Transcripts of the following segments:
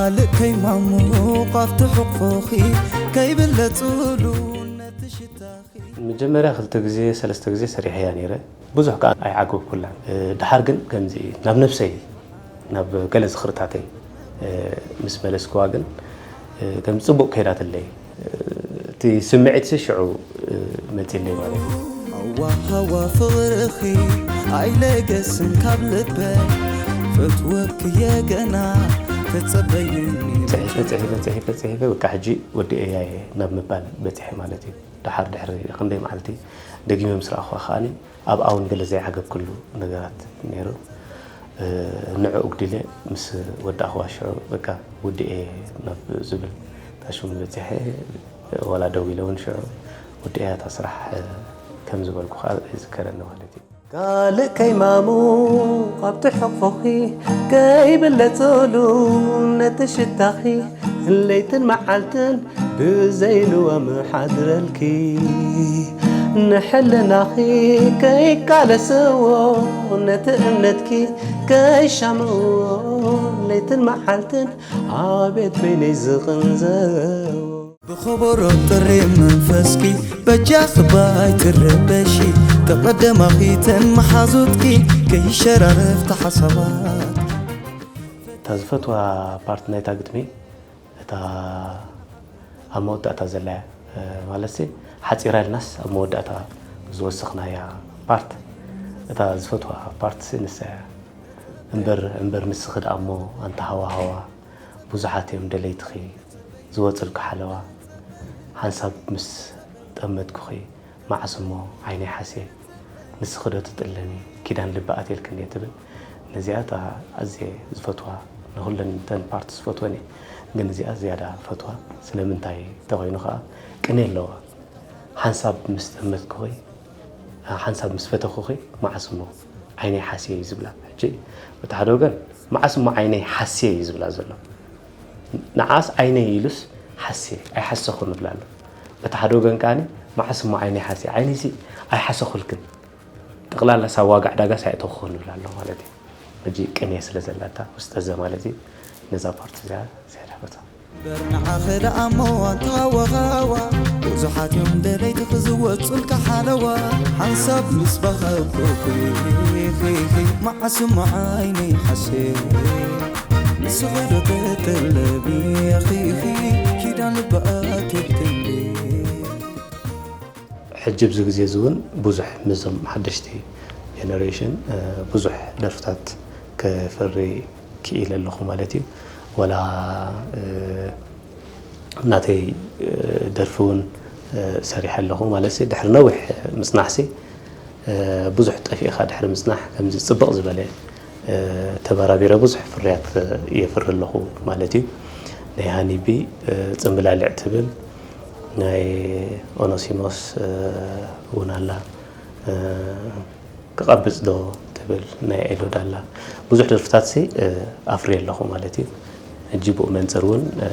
ካልእ ከይማሙ ካብቲ ሕቕፎኺ ከይብለጹሉ ነቲ ሽታኺ። መጀመርያ ክልተ ግዜ ሰለስተ ግዜ ሰሪሐያ ነይረ። ብዙሕ ከኣ ኣይዓገብኩላን። እ፣ ድሓር ግን ከምዚ ናብ ነብሰይ፣ ናብ ገለ ዝኽርታተይ፣ እ፣ ምስ መለስክዋ ግን፣ እ፣ ከም ጽቡቕ ከይዳትለይ፣ እ፣ እቲ ስምዒትሲ ሽዑ፣ እ፣ መጺለይ ማለት እዩ። ሃዋ ሃዋ ፍቕርኺ ኣይለገስን ካብ ልበይ፣ ፈትወኪ እየ ገና ተጸበይኒ። ጽሒፈ፣ ጽሒፈ፣ ጽሒፈ፣ ጽሒፈ፣ በቃ ሕጂ ወዲኤያ እየ ናብ ምባል በጺሐ ማለት እዩ። ደሓር ድሕሪ ክንደይ መዓልቲ ደጊመ ምስ ረኣኹዋ ከኣኒ ኣብኣ እውን ገለ ዘይዓገብክሉ ነገራት ነይሩ። እ፣ ንዕኡ ኣጉዲለ ምስ ወዳእኽዋ ሽዑ በቃ ውድኤ ናብ ዝብል ታሽሙ በጺሐ። ዋላ ደው ኢለ እውን ሽዑ ውድኤያ እታ ስራሕ፣ እ፣ ከም ዝበልኩ ከኣ ይዝከረኒ ማለት እዩ። ካልእ ከይማሙ ካብቲ ሕቕፎኺ ከይብለጽሉ ነቲ ሽታኺ ለይትን መዓልትን ብዘይንወም ሓድረልኪ። ንሕልናኺ ከይቃለስዎ ነቲ እምነትኪ ከይሻምዎ ለይትን መዓልትን ኣቤት በይነይ ዝቕንዘዎ። ብኸበሮ ጥሪ መንፈስኪ በጃኺ ባይ ትረበሺ፣ ተቐደማኺ ተመሓዙትኪ ከይሸራረፍ ተሓሳባት። እታ ዝፈትዋ ፓርት ናይታ ግጥሚ እታ ኣብ መወዳእታ ዘላ እያ። እ፣ ማለትሲ ሓጺራ ኢልናስ ኣብ መወዳእታ ዝወሰኽናያ ፓርት እታ ዝፈትዋ ፓርትሲ ንሳ እያ። እምበር፣ እምበር ንስኺ ደኣ እሞ ኣንታ ሃዋ ሃዋ፣ ብዙሓት እዮም ደለይትኺ ዝወጽልኪ ሓለዋ። ሓንሳብ ምስ ጠመትኩኺ መዓስ እሞ ዓይነይ ሓስየ፣ ንስኺ ዶ ትጥለሚ ኪዳን ልቢ ኣትየልክኒ እየ ትብል። ነዚኣ እታ ኣዝየ ዝፈትዋ፣ ንኹለን እተን ፓርት ዝፈትወን እየ፣ ግን እዚኣ ዝያዳ ፈትዋ። ስለምንታይ ተኾይኑ ኸኣ ቅኔ ኣለዋ። ሓንሳብ ምስ ጠመትኩኺ፣ ሓንሳብ ምስ ፈተኹኺ፣ መዓስ እሞ ዓይነይ ሓስየ እዩ ዝብላ። ሕጂ በቲ ሓደ ወገን መዓስ እሞ ዓይነይ ሓስየ እዩ ዝብላ ዘሎ። ንዓስ ዓይነይ ኢሉስ ሓስየ፣ ኣይሓሰኹን ይብላ ኣሎ። በቲ ሓደ ወገን ከኣኒ መዓስ እሞ ዓይነይ ሓስየ፣ ዓይነይሲ ኣይሓሰኹልክን፣ ጠቕላላ ሳብ ዋጋ ዕዳጋስ ኣየእተኹኹን ይብላ ኣሎ ማለት እዩ። ሕጂ ቅኔ ስለ ዘለታ ውስጠ ዘ ማለት እዩ፣ ነዛ ፓርት እዚኣ ዝያዳ ፈትዋ። እምበር ንዓኺ ደኣ እሞ ኣንታ ወኻዋ፣ ብዙሓት እዮም ደለይቲ ክዝወጹልካ ሓለዋ። ሓንሳብ ምስ በኸብኩኺ፣ መዓስ እሞ ዓይነይ ሓስየ፣ ንስኺ ዶ ትጥለቢ፣ ኺኺ፣ ኪዳን ልቢ ኣትየልክኒ። ሕጂ ኣብዚ ግዜ እዚ እውን ብዙሕ ምስዞም ሓደሽቲ ጀነሬሽን፣ እ፣ ብዙሕ ደርፍታት ከፍሪ ክኢለ ኣለኹ ማለት እዩ። ወላ፣ እ፣ ናተይ፣ እ፣ ደርፊ እውን፣ እ፣ ሰሪሐ ኣለኹ ማለት ሲ፣ ድሕሪ ነዊሕ ምጽናሕሲ፣ እ፣ ብዙሕ ጠፊእኻ ድሕሪ ምጽናሕ ከምዚ ጽብቕ ዝበለ፣ እ፣ ተበራቢረ ብዙሕ ፍርያት፣ እ፣ የፍሪ ኣለኹ ማለት እዩ። ናይ ሃኒቢ፣ እ፣ ጽምብላልዕ ትብል፣ ናይ ኦኖሲሞስ፣ እ፣ እውን ኣላ። እ፣ ክቐብጽ ዶ ትብል ናይ ኤሎድ ኣላ። ብዙሕ ደርፍታትሲ፣ እ፣ ኣፍርየ ኣለኹ ማለት እዩ። ሕጂ ብኡ መንጽር እውን፣ እ፣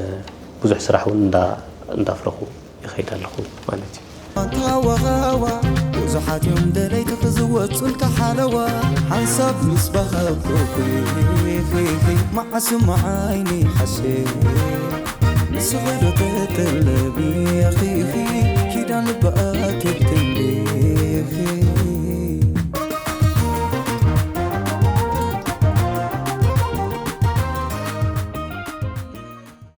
ብዙሕ ስራሕ እውን እንዳ-፣ እንዳፍረኹ ይኸይድ ኣለኹ ማለት እዩ። ኣንታ ወኻዋ፣ ብዙሓት እዮም ደለይቲ ክዝወጹልካ ሓለዋ። ሓንሳብ ምስ በኸብኩኺ፣ መዓስ እሞ ዓይኒ ሓስየ፣ ንስኺ ዶ ትጥለቢ፣ ኺኺ፣ ኪዳን ልቢ ኣትየልክኒ።